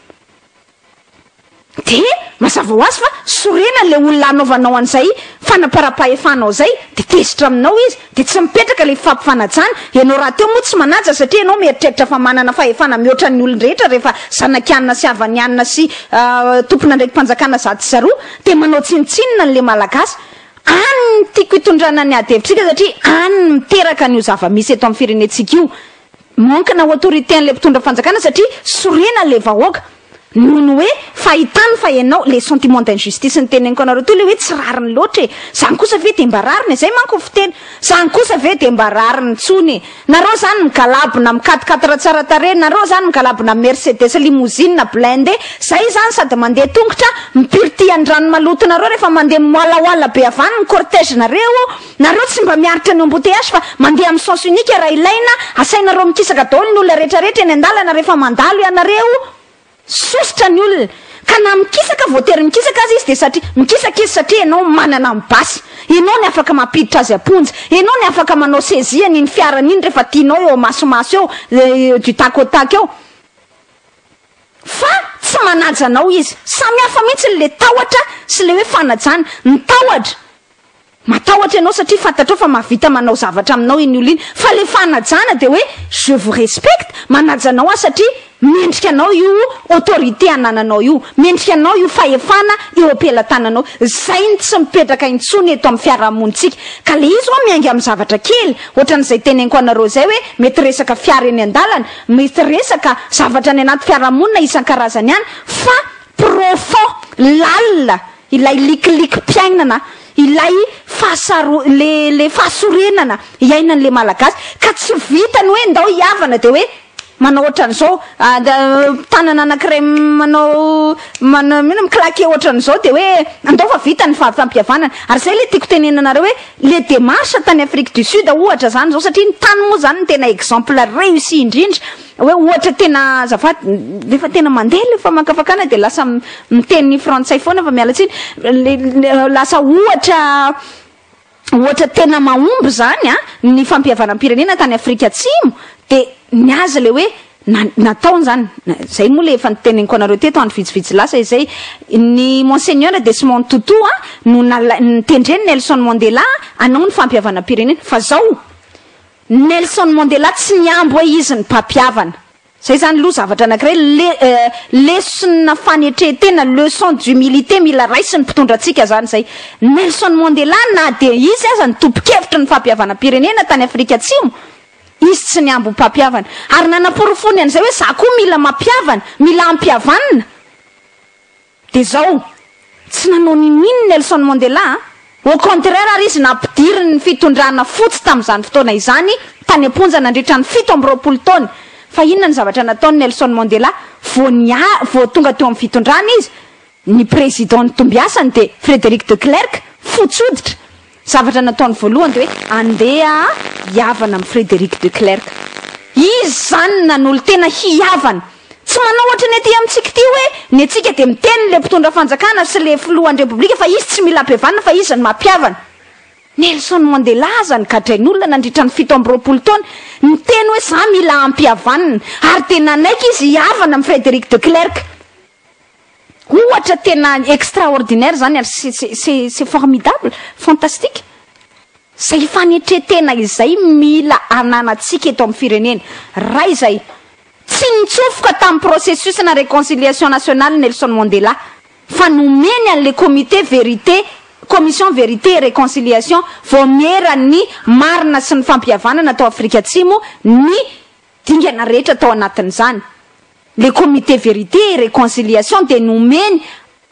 Dia mazava ho azy fa sorena ilay olona anaovanao an'izay fanaparam-pahefanao izay, dia tezitra aminao izy, dia tsy mipetraka ilay fifampifanajana, ianao rahateo moa tsy manaja satria ianao mieritreritra fa manana fahefana mihoatra ny olon-drehetra rehefa zanak'i anona sy havan'i anona sy tompon'andraiki-panjakana zato sy zaroa. Dia manao tsinontsinona an'ilay Malagasy. Any no tiako hitondrana ny ady hevitrika satria any no miteraka an'io zava-misy eto amin'ny firenentsika io. Manque na autorité an'ilay mpitondra fanjakana satria sorena ilay vahoaka noho ny hoe fahitany fa ianao, ilay sentiment d'injustice niteneniko anareo teo ilay hoe tsy rariny loatra e! Zany kosa ve dia mba rariny e? Zay manko ny fiteny. Zany kosa ve dia mba rariny intsony e? Nareo zany migalabona am quatre quatre tsara tarehy, nareo zany migalabona am mercedes limousine blindé, zay zany sady mandeha tongotra mipiritiha ny rano maloto nareo rehefa mandeha miwalawala be avy any ny cortège nareo, nareo tsy mba miaritra ny embouteillage fa mandeha am sens unique raha ilaina, asainareo mikisaka daholo ny olona rehetra rehetra eny andalana rehefa mandalo ianareo. Sosotra ny olona. Ka na mikisaka, voatery mikisaka aza izy dia satria, mikisaka izy satria ianao manana ny basy. Ianao ny afaka mampiditra azy am-ponja. Ianao ny afaka manao saisie an'iny fiarany iny rehefa tianao eo amasomaso eo, du tac au tac eo. Fa tsy manaja anao izy. Samy hafa mihitsy le tahotra sy le hoe fanajana. Ny tahotra, matahotra ianao satria fantatrao fa mahavita manao zavatra aminao iny olona iny. Fa le fanajana dia hoe je vous respecte, manaja anao aho satria. Mendrika anao io autorité anananao io, mendrika anao io fahefana eo am-pelatananao. Zay no tsy mipetraka intsony eto amin'ny fiarahamonintsika. Ka le izy hoa miainga amin'ny zavatra kely, ohatran'izay teneniko anareo izay hoe mety resaka fiara eny an-dalana, mety resaka zavatra any anaty fiarahamonina isan-karazany any fa profond, lalina ilay likilikim-piainana, ilay fahasaro-, le le fahasorenana iainan'le Malagasy. Ka tsy vitany hoe ndao hihavana dia hoe manao ohatran'izao, tanana anankiray manao manao inona mi-claquer ohatran'izao dia hoe andao fa vita ny fampihavanana. Ary izay ilay tiako tenenina anareo hoe le démarche tany Afrique du Sud ohatra izany izao, satria ny tany moa izany no tena exemple réussi indrindra, hoe ohatra tena azafady rehefa tena mandeha ilay famakafakana dia lasa miteny frantsay foana fa miala tsiny, le lasa ohatra Ohatra tena mahomby izany an, ny fampihavanam-pirenena tany Afrika Atsimo dia ny azy ilay hoe na- nataony izany, izay moa ilay efa noteneniko anareo teto andro vitsivitsy lasa izay, ny Monseigneur Desmond Tutu an no nala- notendren'i Nelson Mandela hanao ny fampihavanam-pirenena, fa zao, Nelson Mandela tsy nihambo hoe izy no mpampihavana. Zay zany aloha zavatra anakiray le lesona fanetren-tena, leçon d'humilité mila raisin'ny mpitondra antsika zany zay. Nelson Mandela na dia izy aza no tompon-kevitry ny fampihavanam-pirenena tany Afrika Atsimo, izy tsy nihambo ho mpampihavana. Ary nanaporofoany an'izay hoe za koa mila mampihavana, mila ampihavanina. Dia zao, tsy nanao n'inon'inona Nelson Mandela a! Au contraire ary izy nampidiriny ny fitondrana fotsy tamin'izany fotoana izany tany am-ponja nandritra ny 27 taona. Fa inona ny zavatra nataon'i Nelson Mandela vao nia vao tonga teo amin'ny fitondrana izy? Ny président nitombiasany dia Frederick de Klerk, fotsy hoditra. Zavatra nataony voalohany dia hoe andeha hihavana amin'i Frederick de Klerk. Izy izany no nanolo-tena hihavana. Tsy manao ohatry ny aty amintsika ity hoe ny antsika dia miteny ilay mpitondra fanjakana sy ilay filohan'ny repoblika fa izy tsy mila ampihavanina fa izy no mampihavana. Nelson Mandela aza nogadrain'olona nandritra ny 27 taona niteny hoe za mila ampihavanina ary dia nanaiky izy hihavana amin'i Frederick de Klerk. Ohatra tena extraordinaire izany ary c'est c'est c'est formidable, fantastique. Izay fanetren-tena izay mila ananantsika eto amin'ny firenena. Ray izay. Tsy nitsofoka tamin'ny processus-na réconciliation nationale Nelson Mandela fa nomeny an'ilay comité vérité, commission vérité et réconciliation, vaomieran'ny marina sy ny fampihavanana tao Afrika Atsimo ny dingana rehetra tao anatin'izany. Ilay comité vérité et réconciliation dia nomeny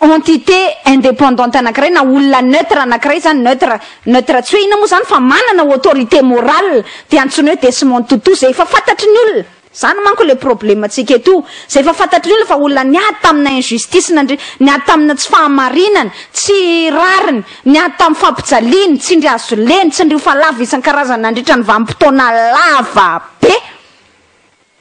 entité indépendante anankiray na olona neutre anankiray izany, neutre, neutre tsy hoe inona moa izany fa manana autorité morale dia antsoina hoe Desmond Tutu izay efa fantatry ny olona, izany manko ilay problème ntsika eto io, izay efa fantatry ny olona fa olona niady tamina injustice nandri, niady tamina tsy fahamarinana, tsy rariny, niady tamin'ny fampijaliana, tsindry hazo lena, tsindrio falava isan-karazany nandritra ny vanim-potoana lava be.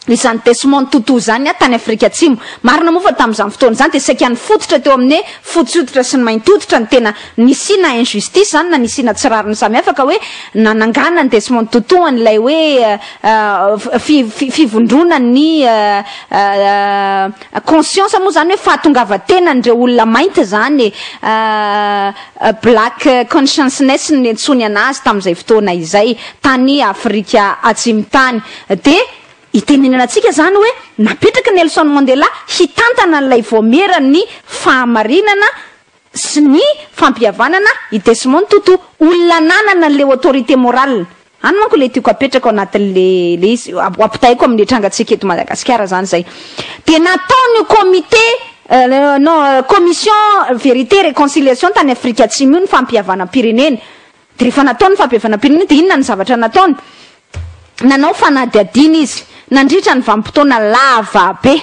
Izany Desmond Tutu izany tany Afrika Atsimo. Marina moa fa tamin'izany fotoana izany dia saika nifototra teo amin'ny hoe fotsy hoditra sy ny mainty hoditra no tena nisiana injustice izany na nisiana tsy rariny samihafa ka hoe nananganan'i Desmond Tutu an'ilay hoe fivondronan'ny conscience moa izany hoe fahatongavan-tenan'ireo olona mainty izany e, Black consciousness no niantsoany an'azy tamin'izay fotoana izay tany Afrika Atsimo tany. Dia itenenana antsika izany hoe napetraky Nelson Mandela hitantana an'ilay vaomieran'ny fahamarinana sy ny fampihavanana i Desmond Tutu, olona nanana an'ilay autorité morale. Any manko ilay tiako apetraka ao anatin'ilay ilay izy, ampitahaiko amin'ilay trangantsika eto Madagasikara izany izay. Dia nataony io comité non commission vérité et réconciliation tany Afrika Atsimo io ny fampihavanam-pirenena. Dia rehefa nataony ny fampihavanam-pirenena dia inona ny zavatra nataony? Nanao fanadihadiana izy nandritra ny vanim-potoana lava be,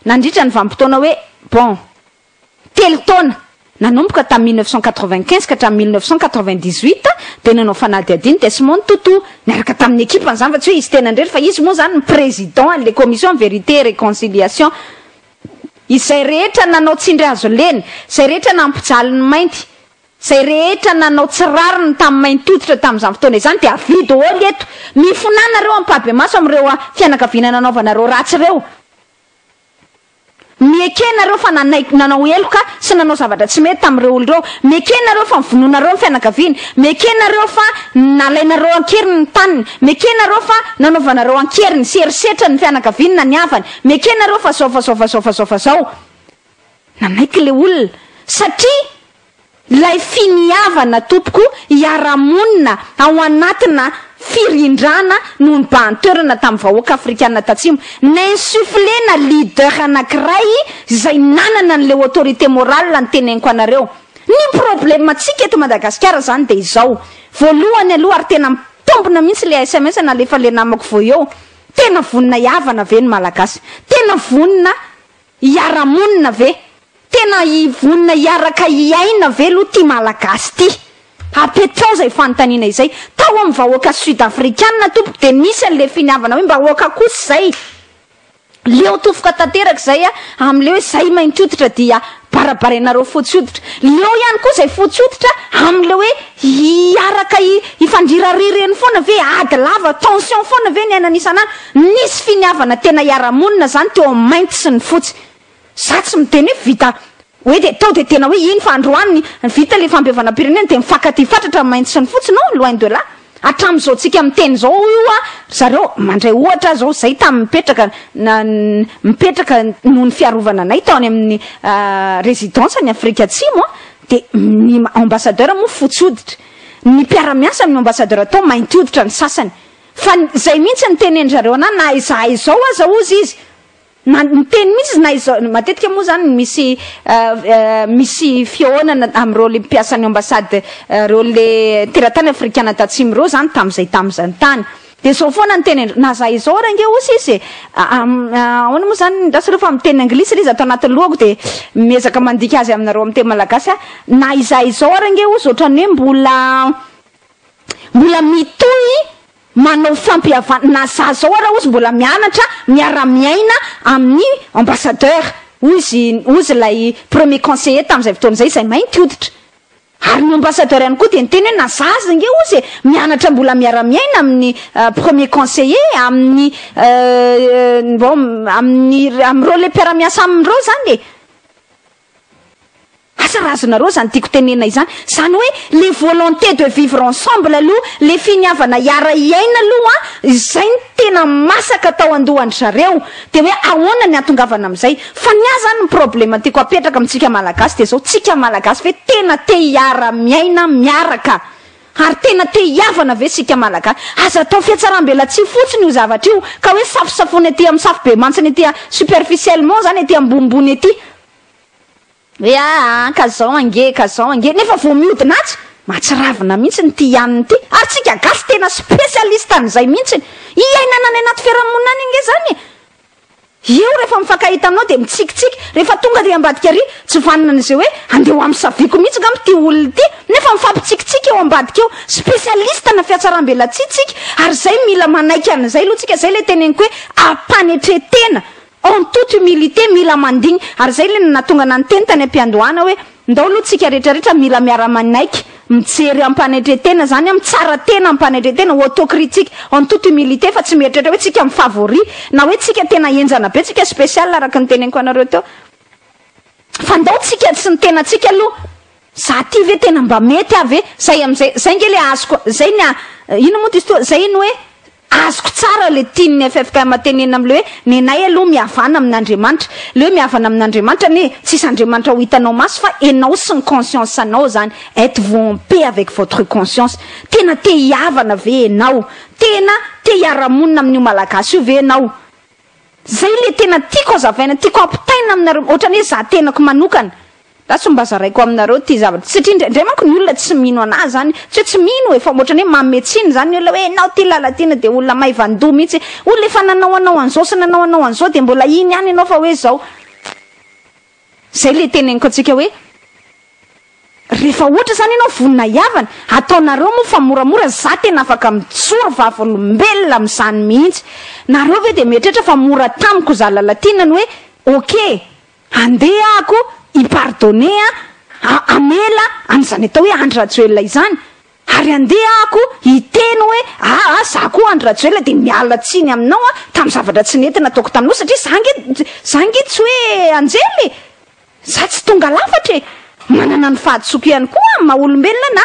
nandritra ny vanim-potoana hoe bon telo taona, nanomboka tamin'ny 1995 ka hatramin'ny 1998 dia nanao fanadihadiana Desmond Tutu niaraka tamin'ny ekipany izany fa tsy hoe izy tena irery fa izy moa izany ny président an'ilay commission vérité et réconciliation. Izay rehetra nanao tsindry hazo lena, izay rehetra nampijaly ny mainty, Izay rehetra nanao tsy rariny tamin'ny mainty hoditra tamin'izany fotoana izany dia avia daholo eto. Mifonà nareo ampahibemaso amin'ireo fianakaviana nanaovanareo ratsy ireo. Mieke nareo fa nanaiky nanao heloka sy nanao zavatra tsy mety tamin'ireo olona ireo. Mieke nareo fa novonoinareo ny fianakaviany. Mieke nareo fa nalainareo an-keriny ny taniny. Mieke nareo fa nanaovanareo an-keriny sy herisetra ny fianakaviany na ny havany. Mieke nareo fa zao fa zao fa zao fa zao fa zao. Nanaiky ilay olona satria Ilay finiavana tompoko hiara-monina ao anatina firindrana no nibahan-toerana tamin'ny vahoaka afrikana tatsimo. Ni-insuffler-na leader anankiray izay nanana an'ilay autorité morale ny teneniko anareo. Ny problème-tsika eto Madagasikara izany dia izao, voalohany aloha ary tena mitombina mihitsy ilay sms nalefan'ilay namako vao eo, tena vonona hihavana ve ny Malagasy? Tena vonona Hiara-monina ve? Tena hivonona hiaraka hiaina ve aloha ity Malagasy ity? Apetrao izay fanontaniana izay. Tao amin'ny vahoaka sud afrikana tompoko dia nisy an'ilay finiavana hoe mba aoka kosa izay. Leo tofoka tanteraka izay amin'ilay hoe izay mainty hoditra dia barabarainareo fotsy hoditra. Leo ihany koa izay fotsy hoditra amin'ilay hoe hiaraka hifandrirariry eny foana ve, ady lava, tension foana ve ny ainana isan'andro. Nisy finiavana tena hiara-monina zany teo amin'ny mainty sy ny fotsy. Za tsy miteny hoe vita hoe de tao de tena hoe iny fa androany vita le fampihavanam-pirenena de mifankatia fatratra ny mainty sy ny fotsy, non, loin de là. Hatramin'izao tsika miteny izao io a, ry zareo, mandray ohatra aho zao, zay tamy mipetraka na mipetraka noho ny fiarovana anay tao any amin'ny résidence any Afrika Atsimo a, de ny ambassadeur moa fotsy hoditra, ny mpiara-miasa amin'ny ambassadeur tao mainty hoditra ny sasany. Fa zay mihitsy ny tenen-dry zareo anah na izahay izao aza hozy izy na niteny mihitsy izy na izao matetika moa zany misy misy fihaonana amin'ireo le mpiasan'ny ambassade ireo le teratany afrikana tatsimo ireo zany tamin'izay tamin'izany tany de zao foana ny tenen-dry na zahay izao ary ange hozy izy e ahoana moa zany lasa aloha fa miteny anglisy le izy ato anatin'ny lohako de miezaka mandika azy aminareo amin'ny teny malagasy aho na izahay izao ary ange hozy ohatran'ny hoe mbola Mbola mitohy manao fampihavanana, na za zao ara ozy mbola mianatra miara miaina amin'ny ambassadeur ozy ozy ilay premier conseiller tamin'izay fotoana izay izay mainty hoditra. Ary ny ambassadeur ihany koa dia niteny hoe na za aza ange ozy e mianatra mbola miara miaina amin'ny premier conseiller amin'ny bon amin'ny amin'ireo le mpiara miasa aminy ireo zany e. Asa raha azonareo izany tiako tenenina izany, izany hoe le volonté de vivre ensemble aloha, le finiavana hiara-hiaina aloha an, izay no tena masaka tao an-dohan-dry zareo, dia hoe ahoana ny hahatongavana amin'izay. Fa ny ahy izany ny problème tiako apetraka amintsika Malagasy dia izao, tsika Malagasy ve tena te hiara-miaina miaraka? Ary tena te hihavana ve isika Malagasy? Aza atao fihatsaram-belatsihy fotsiny io zavatra io, ka hoe safosafoina ety amin'ny safobemantsina ety superficiellement izany ety ambonimbony ety. Hoe aa ka zao ange ka zao ange nefa vao miodina atsy mahatsiravina mihitsy ity hanina ity ary tsika gasy tena spécialiste an'izay mihitsy hiainana any anaty fiarahamonina any ange zany e! Eo rehefa mifankahita aminao dia mitsikitsiky rehefa tonga ary ambadika ary tsy vanona an'izay hoe andeha ho amosaviko mihitsy ngamba ity olona ity nefa mifampitsikitsiky eo ambadika eo spécialiste na fihatsaram-belatsihy tsika ary zay mila manaiky an'izay aloha tsika zay le teneniko hoe ampanetren-tena En toute humilité mila mandigny ary zay le nahatonga anah niteny tany ampiandohana hoe ndao aloha tsika rehetra rehetra mila miara manaiky mijery ampanetretena zany an mitsara tena ampanetretena autocritique en toute humilité fa tsy mieritreritra hoe tsika mi favori na hoe tsika tena henjana be tsika special araka ny teneniko anareo teo fa ndao tsika sy ny tenatsika aloha za ty ve tena mba mety aho ve zay amizay zay nge le azoko zay ny a ino moa ty izy toa zay ny hoe Azoko tsara le tian'ny ffkm tenenina amle hoe nenay aloha mihavana amin'Andriamanitra. Le hoe mihavana amin'Andriamanitra anie tsisy Andriamanitra ho hitanao maso fa enao sy ny conscience anao zany, etes vous en paix avec votre conscience? Tena te hihavana ve enao? Tena te hiara-monina amin'io Malagasy io ve enao? Zay le tena tiako azavaina, tiako ampitaina aminareo, ohatrany hoe za tenako manokana. Za tsy mba zaraiko aminareo ity zavatra ity satria indraindray manko ny olona tsy mino anah zany, tsy hoe tsy mino e, fa ohatrany hoe manome tsiny zany ny olona hoe enao ty Lalatiana de olona maivan-doha mihitsy, olona efa nanao anao an'izao sy nanao anao an'izao de mbola iny ihany enao fa hoe zao. Zay le teneniko antsika hoe rehefa ohatra zany enao vonona hihavana, ataonareo moa fa moramora, za tena afaka mijoro vavolombelona amin'izany mihitsy, nareo ve de mieritreritra fa mora tamiko za Lalatiana ny hoe ok, Andeha ako hi pardonner a hamela an'izany atao hoe Andry Rajoelina izany ary andeha ako hiteny hoe aa za koa Andry. Andry Rajoelina dia miala tsiny aminao aho tamin'ny zavatra tsy nety nataoko taminao satria za ange za ange tsy hoe anjely e! Za tsy tonga lafatra e! Manana ny fahadisoako ihany koa aho amin'ny maha olombelona anà.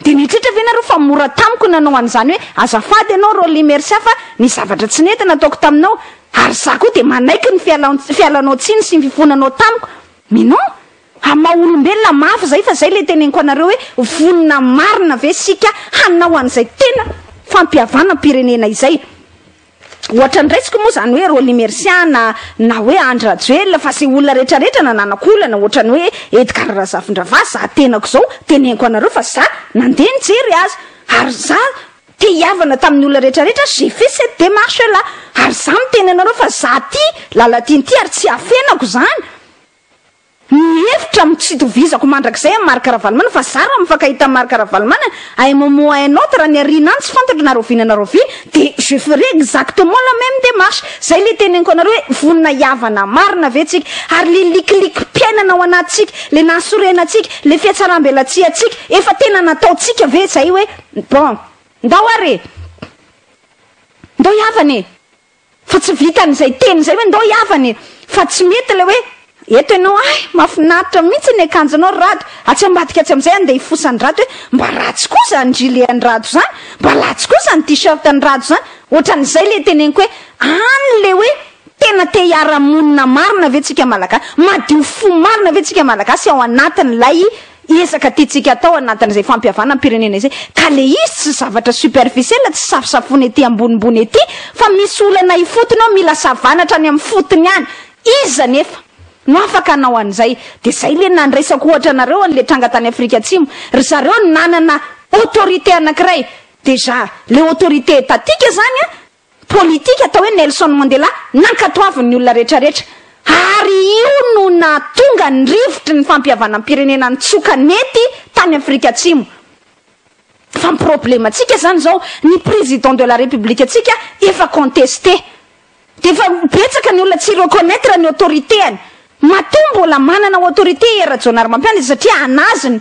Dia nieritreritra ve nareo fa mora tamiko ny nanao an'izany hoe azafady ianao Rolly Mercia fa nisy zavatra tsy nety nataoko taminao ary za koa dia manaiky ny fialanao tsiny sy ny fifonanao tamiko. Mais non! Amin'ny maha olombelona mafy izay fa izay ilay teneniko anareo hoe vonona marina ve isika hanao an'izay tena fampihavanam-pirenena izay. Ohatra ny raisiko moa izany hoe Rolly Mercia na na hoe Andry Rajoelina fa izay olona rehetra rehetra nananako olana ohatra ny hoe Edgard Razafindravahy za tenako izao teneniko anareo fa za nandeha nijery azy ary za te hihavana tamin'ny olona rehetra rehetra j'ai fait cette démarche là ary za miteny anareo fa za ty Lalatiana ty ary tsy afenako izany Ny hevitra no tsy itovizako mandrakizay amin'i Marc Ravalomanana fa za raha mifankahita amin'i Marc Ravalomanana à un moment ou à un autre any aoriana any tsy fantatro na rahoviana na rahoviana dia je ferai exactement la même démarche. Zay le teneniko anareo hoe vonona hihavana marina ve tsika ary le likilikim-piainana ao anatintsika, le nahasorena antsika, le fihatsaram-belatsihy antsika efa tena nataontsika ve zay hoe bon ndao ary e! Ndao hihavana e! Fa tsy vitan'izay teny izay hoe ndao hihavana e! Fa tsy mety ilay hoe eto ianao hay mahafinaritra mihitsy ny akanjonao ry Rado, atsy ambadika atsy amin'izay andeha hifosa an'i Rado hoe mba ratsy koa izany gilet an'i Rado izany, mba ratsy koa izany t-shirt an'i Rado izany, ohatran'izay ilay teneniko hoe any ilay hoe tena te hiara-monina marina ve tsika Malagasy, madio fo marina ve tsika Malagasy ao anatin'ilay Ezaka tiantsika atao anatin'izay fampihavanam-pirenena izay, ka le izy tsy zavatra superficiel, tsy safosafoina ety ambonimbony ety, fa misy olana ifotony ao mila savana hatrany amin'ny fotony any, iza anefa no afaka hanao an'izay? Dia izay le nandraisako ohatra anareo an'le tranga tany Afrika Atsimo, ry zareo nanana autorité anankiray, déjà le autorité étatique zany an, politika atao hoe Nelson Mandela nankatoavin'ny olona rehetrarehetra ary io no nahatonga ny rivotry ny fampihavanam-pirenena nitsoka nety tany Afrika Atsimo. Fa ny problemantsika zany zao, ny président de la république antsika efa contesté, dia efa betsaka ny olona tsy reconnaitre ny autorité-ny. Matoa mbola manana autorité i Hery Rajaonarimampianina dia satria anazy ny,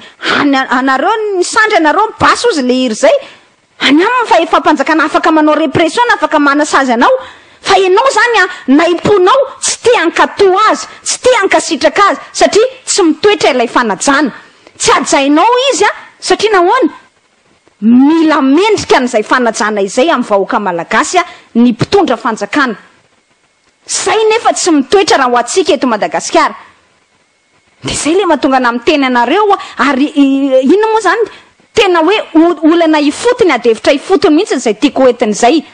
anareo ny sandry anareo ny basy hozy le hira zay. Any aminy fahefam-panjakana afaka manao repression na afaka manasazy anao fa enao zany an nahim-ponao tsy te hankato azy, tsy te hankasitraka azy satria tsy mitoetra ilay fanajana. Tsy hajainao izy an satria nahoana? Mila mendrika an'izay fanajana izay amin'ny vahoaka malagasy an ny mpitondra fanjakana. Zay nefa tsy mitoetra raha ho antsika eto Madagasikara. Dia izay ilay mahatonga anà miteny anareo ary inona moa izany tena hoe olana ifotony, adihevitra ifotony mihitsy izay tiako hoentina izay.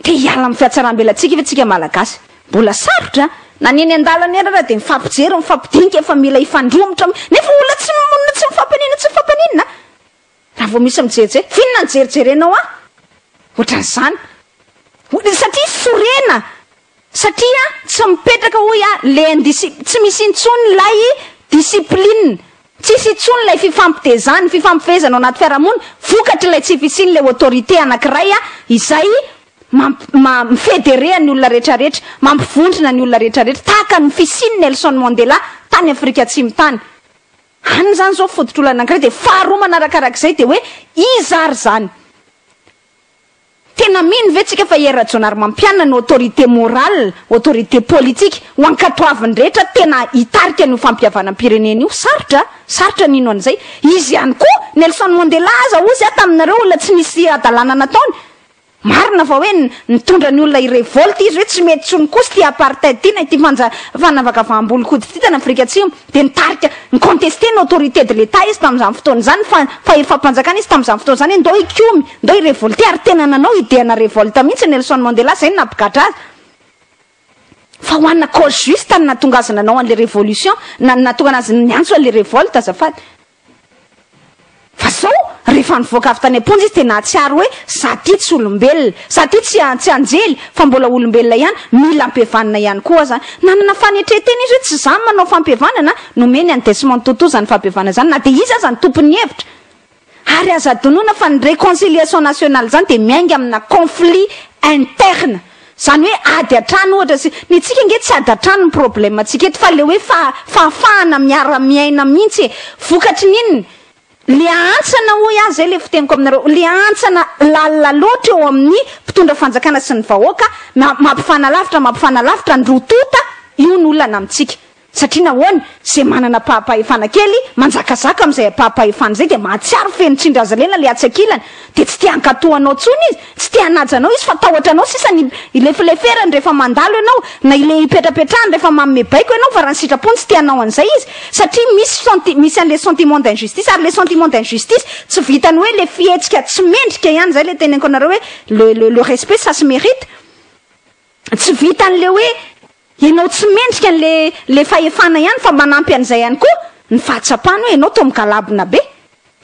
Te hiala amin'ny fihatsaram-belatsiky ve tsika Malagasy? Mbola sarotra an! Na ny eny an-dalana eny ara dia mifampijery, mifampidinika efa mila hifandromotra, nefa olona tsy monina tsy mifampanina tsy mifampanina. Raha vao misy mijerijery, f'inona no jerijerenao ahy? Ohatran'izany. Satria sorena Satria tsy mipetraka hoy aho le indisci tsy misy intsony ilay discipline, tsisy intsony ilay fifampitezana, fifampifehezana ao anaty fiarahamonina vokatr'ilay tsy fisian'ilay autorité anankiray izay mamp ma mi-federer ny olona rehetrarehetra, mampivondrona ny olona rehetrarehetra tahaka ny fisian'i Nelson Mandela tany Afrika Atsimo tany. Any izany izao fototr'olana anankiray dia faharoa manarakarak'izay dia hoe iza ary izany? Tena mino ve tsika fa i Hery Rajaonarimampianina no autorité morale, autorité politique ho ankatoavin'ny rehetra tena hitarika an'io fampihavanam-pirenena io? Sarotra, sarotra ny hino an'izay. Izy ihany koa, Nelson Mandela aza hozy aho taminareo olona tsy nisy hadalana nataony. Marina fa hoe nitondra ny olona hi-revolte izy hoe tsy mety intsony kosa ity apartheid ity na ity fanja fanavakavaham-bolon-koditra ity tany Afrika Atsimo. Dia nitarika, ni-contester ny autorité de l'Etat izy tamin'izany fotoana izany, fa fahefam-panjakana izy tamin'izany fotoana izany hoe ndao hikomy, ndao hi-revolter, ary tena nanao idée-na revolte mihitsy Nelson Mandela, izay no nampigadra azy. Fa ho ana cause juste no nahatonga azy nanao an'ilay révolution, na nahatonga azy niantso an'ilay revolte azafady. Fa zao, rehefa nivoaka avy tany am-ponja izy dia nahatsiaro hoe za ty tsy olombelona, za ty tsy tsy anjely fa mbola olombelona ihany, mila ampihavanina ihany koa aho zany. Nanana fanetren-tena izy hoe tsy za no manao fampihavanana, nomeny an'i Desmond Tutu zany fampihavanana zany na dia izy aza no tompon'ny hevitra. Ary aza adinoina fa ny réconciliation nationale zany dia miainga amina conflit interne. Zany hoe ady an-trano ohatra sy, ny antsika ange tsy ady an-trano ny problème ntsika eto fa le hoe fahafahana miara-miaina mihitsy e! Vokatry ny inona? Le hantsana hoy aho, zay le fiteniko aminareo, le hantsana lalina loatra eo amin'ny mpitondra fanjakana sy ny vahoaka, mampifanalavitra, mampifanalavitra ny roa tonta, io no olana amintsika. Satria nahoana? Izay manana ampaham-pahefana kely, manjakazaka amin'izay ampaham-pahefana izay dia mahatsiaro feno tsindrazalena ilay atsy ankilany, dia tsy te hankatò anao intsony izy, tsy te hanaja anao izy fa tahotra anao sisa ny ilefileferany rehefa mandalo ianao, na ilay ipetrapetrahany rehefa manome baiko ianao fa raha ny sitrapony tsy te hanao an'izay izy satria misy senti, misy an'ilay sentiment d'injustice ary ilay sentiment d'injustice tsy vitan'ny hoe ilay fihetsika tsy mendrika ihany, izay ilay teneniko anareo hoe le le le respect ça se mérite, tsy vitan'ilay hoe Ianao tsy mendrika an'le le fahefana ihany fa manampy an'izay ihany koa ny fahatsapana hoe ianao toa migalabona be,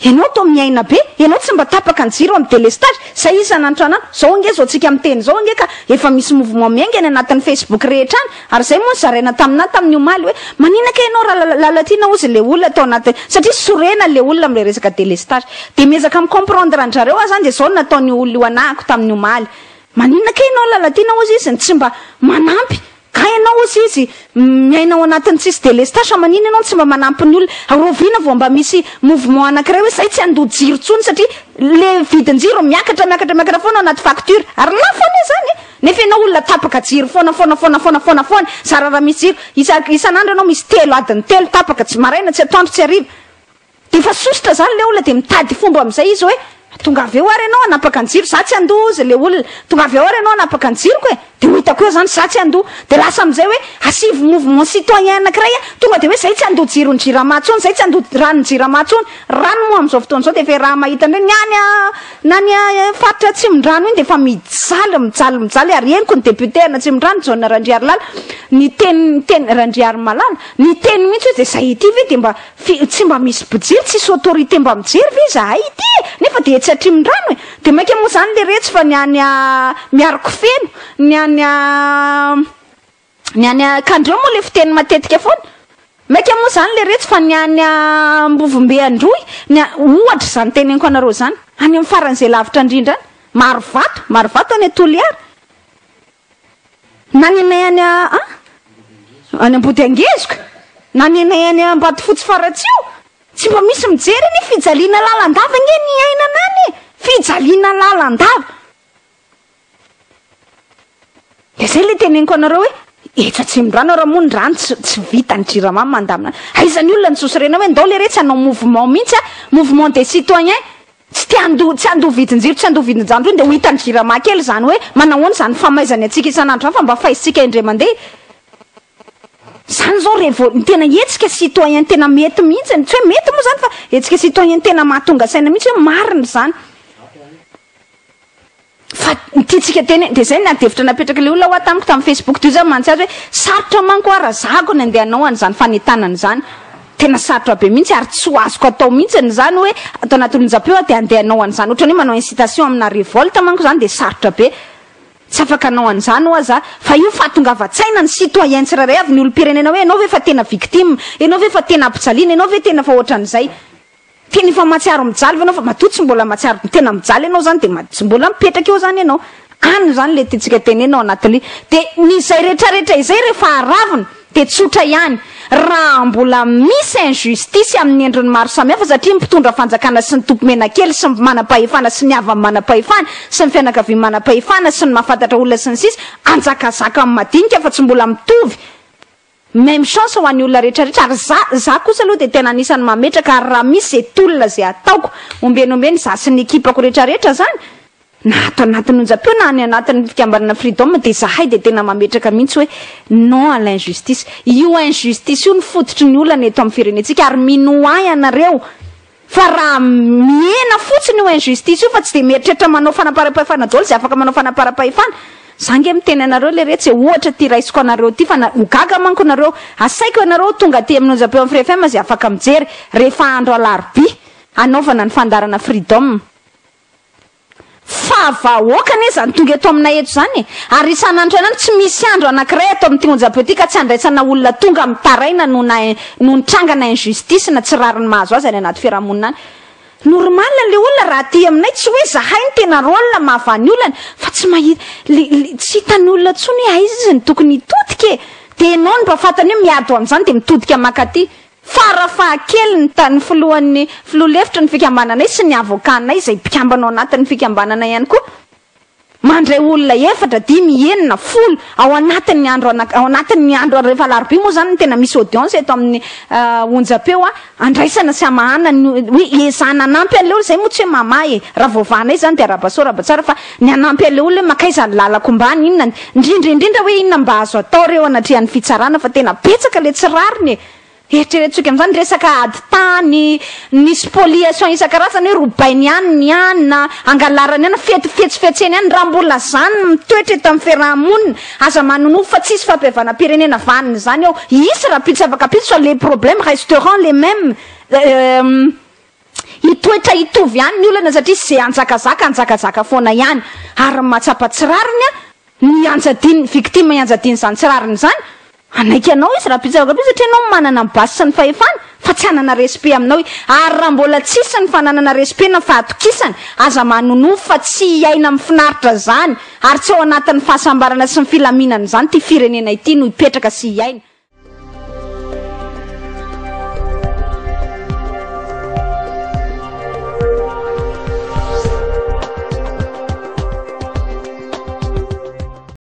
ianao toa miaina be, ianao tsy mba tapaka ny jiro amin'ny delestage, zay isan'andro isan'andro, zao ange zao tsika miteny zao ange ka efa misy mouvement miainga any anatin'ny facebook rehetra any ary zay moa nozaraina taminà tamin'ny omaly hoe manina kay ianao ra Lalatiana hozy le olona tao anaty satria sorena le olona amle resaka delestage de miezaka mi comprendre an-drareo aho zany de zao no nataon'io olona io anahako tamin'ny omaly Maninona kay ianao Lalatiana hozy izy no tsy mba manampy ka ianao hozy izy miaina ao anatin'ny tsisy delestage fa maninona ianao no tsy mba manampy ny olona rahoviana vao mba misy mouvement anankiray hoe zay tsy handoa jiro intsony satria le vidin-jiro miakatra miakatra miakatra foana ao anaty facture ary lafo anie zany e nefa ianao olona tapaka jiro foana foana foana foana foana foana zara raha misy jiro isa isan'andro ianao misy telo adiny telo tapaka tsy maraina tsy atoandro tsy hariva Dia efa sosotra zany le olona dia mitady fomba amin'izay izy hoe tonga avy eo ary ianao hanapaka ny jiro, za tsy handoa hozy le olona, tonga avy eo ary ianao hanapaka ny jiroko e, dia ho hitako eo zany za tsy handoa, dia lasa amin'izay hoe asivo mouvement citoyen anakiray a, tonga dia hoe zay tsy handoa jiron'ny jirama intsony, zay tsy handoa ranon'ny jirama intsony, rano moa amin'izao fotoana izao dia efa raha mahita an'ireny, ny any na ny faritra Atsimondrano iny dia efa mijaly mijaly mijaly ary henoko ny député an'Atsimondrano Jaona Randriarilala niteny niteny Randriarimalala niteny mihitsy hoe dia zay ity ve dia mba Fi, tsy mba misy mpijery, tsisy autorité mba mijery ve izahay ity e? Nefa dia etsy Atrimondrano e! Dia mainka moa izany le retsy fa ny any Miarikofeno, ny any ny any Kandreo moa le fiteny matetika foana. Mainka moa izany le retsy fa ny any Ambovombe Androy, ny a, ohatra izany teneniko anareo izany, any amin'ny faran'izay lavitra indrindra any, Marovato, Marovato any Toliara. Na ny anay any a any Ambodiangezoka, na ny anay any Ambatofotsy Faratsiho, tsy mba misy mijery anie, fijaliana lalandava ange ny iainana any e, fijaliana lalandava. Dia zay le teneniko anareo hoe etsy Atsimondrano ary moa ny rano tsy tsy vitan'ny jirama mandamina. Aiza ny olona ny sosorena hoe ndao leretsy hanao mouvement mihitsy a, mouvement des citoyens. Tsy te handoa, tsy handoa vidin-jiro, tsy handoa vidin-jandro iny dia ho hitan'ny Jirama kely izany hoe manahoana izany famaizany antsika isan'andro izany fa mba faizintsika indray mandeha. Izany izao revo, ny tena hetsika citoyen tena mety mihitsy, tsy hoe mety moa izany fa hetsika citoyen tena mahatonga saina mihitsy hoe marina izany. Fa ny tiantsika teny, dia izay ny ady hevitra napetrak'ilay olona hoa tamiko tamin'ny Facebook, dia io zany mantsy azy hoe sarotra manko hoa raha zahako ny andeha hanao an'izany fanentanana izany, tena sarotra be mihitsy ary tsy ho azoko atao mihitsy izany hoe ato anatin'ny onjam-peo aho dia andeha hanao an'izany, ohatran'ny hoe manao incitation amina révolte manko izany dia sarotra be, tsy afaka hanao an'izany hoa za, fa io fahatongavan-tsaina ny citoyen tsirairay avy, ny olom-pirenena hoe ianao ve efa tena victime, ianao ve efa tena ampijaliana, ianao ve tena efa ohatran'izay. Tena efa mahatsiaro mijaly ve ianao fa matoa tsy mbola mahatsiaro tena mijaly ianao zany de tsy mbola mipetraka eo zany ianao. Any zany le tiantsika tenenina ao anatin'le de ny izay retraretra izay rehefa aravina de tsotra ihany raha mbola misy injustice amin'ny endriny maro samihafa satria ny mpitondra fanjakana sy ny tompomenakely sy ny manam-pahefana sy ny havan'ny manam-pahefana sy ny fianakavian'ny manam-pahefana sy ny mahafantatra olona sy ny sisa anjakazaka amin'ny madinika fa tsy mbola mitovy Même chance ho an'ny olona rehetra rehetra ary za za kosa aloha dia tena anisan'ny mametraka ary raha misy ze tolona ze ataoko ombieny ombieny za sy ny ekipako rehetra rehetra zany na ato anatin'ny onjam-peo na any anatin'ny fikambanana freedom dia zahay dia tena mametraka mihitsy hoe non à l'injustice io injustice io no fototry ny olana eto amin'ny firenentsika ary minoa ahy ianareo Fa raha mihena fotsiny io injustice io fa tsy dia mieritreritra manao fanaparam-pahefana daholo izay afaka manao fanaparam-pahefana. Za nge miteny anareo leretsy e, ohatra ity raisiko anareo ity fa ho gaga manko nareo, asaiko ianareo ho tonga aty amin'ny onjam-peo amin'ny Free FM izay afaka mijery rehefa andro alarobia hanaovana ny fandaharana Freedom. Fa vahoaka anie izany tonga eto aminay eto izany e! Ary isan'andro isan'andro tsy misy andro anankiray ato amin'ity onjam-peo ity ka tsy andraisana olona tonga mitaraina noho na noho ny trangana injustice na tsy rariny mahazo azy any anaty fiarahamonina any. Normal le olona raha aty aminay tsy hoe zahay no tena rôle mahavaha ny olana fa tsy mahita le le tsy hitan'ny olona intsony hoe aiza izy no tokony hitodika e! Dia ianao no mba fantany hoe miady ho amin'izany dia mitodika mankaty. Fara fahakeliny ta ny filohan'ny filoha lefitry ny fikambananay sy ny avocat-nay izay mpikambana ao anatin'ny fikambanana ihany koa mandray olona efatra, dimy, enina, 10 ao anatin'ny andro anak ao anatin'ny andro rehefa alarobia moa izany no tena misy audience eto amin'ny onjam-peo a, andraisana sy amahana ny hoe ezahana hanampy an'ilay olona, izay moa tsy hoe mamaha e, raha voavahanay izany dia arahaba soa arahaba tsara fa ny hanampy an'ilay olona hoe mankaiza ny lalako ombany, inona ny, indrindra indrindra hoe inona mba azo atao re eo anatrehan'ny fitsarana fa tena betsaka ilay tsy rariny e. Eritreretintsika amin'izany ny resaka ady tany, ny spoliation isan-karazany hoe robainy ihany ny any na angalarany ihany, fety fetsifetseny ihany, raha mbola izany no mitoetra eto amin'ny fiaraha-monina, aza manonofy fa tsisy fampihavanam-pirenena vanona izany eo, hisy rahampitso afaka ampitso fa les problèmes resteront les mêmes, hitoetra hitovy ihany ny olana satria ze hanjakazaka hanjakazaka foana ihany, ary ny mahatsapa tsy rariny an, Ny ianjadian'ny victime ianjadian'izany tsy rariny izany, hanaiky anao izy raha bitsaka be satria ianao manana ny base sy ny fahefana fa tsy hanana respect aminao izy, ary raha mbola tsisy ny fananana respect na fahatokisana, aza manonofy fa tsy hiaina amin'ny finaritra izany ary tsy ao anatin'ny fahasambarana sy ny filaminana izany ity firenena ity no hipetraka sy hiaina.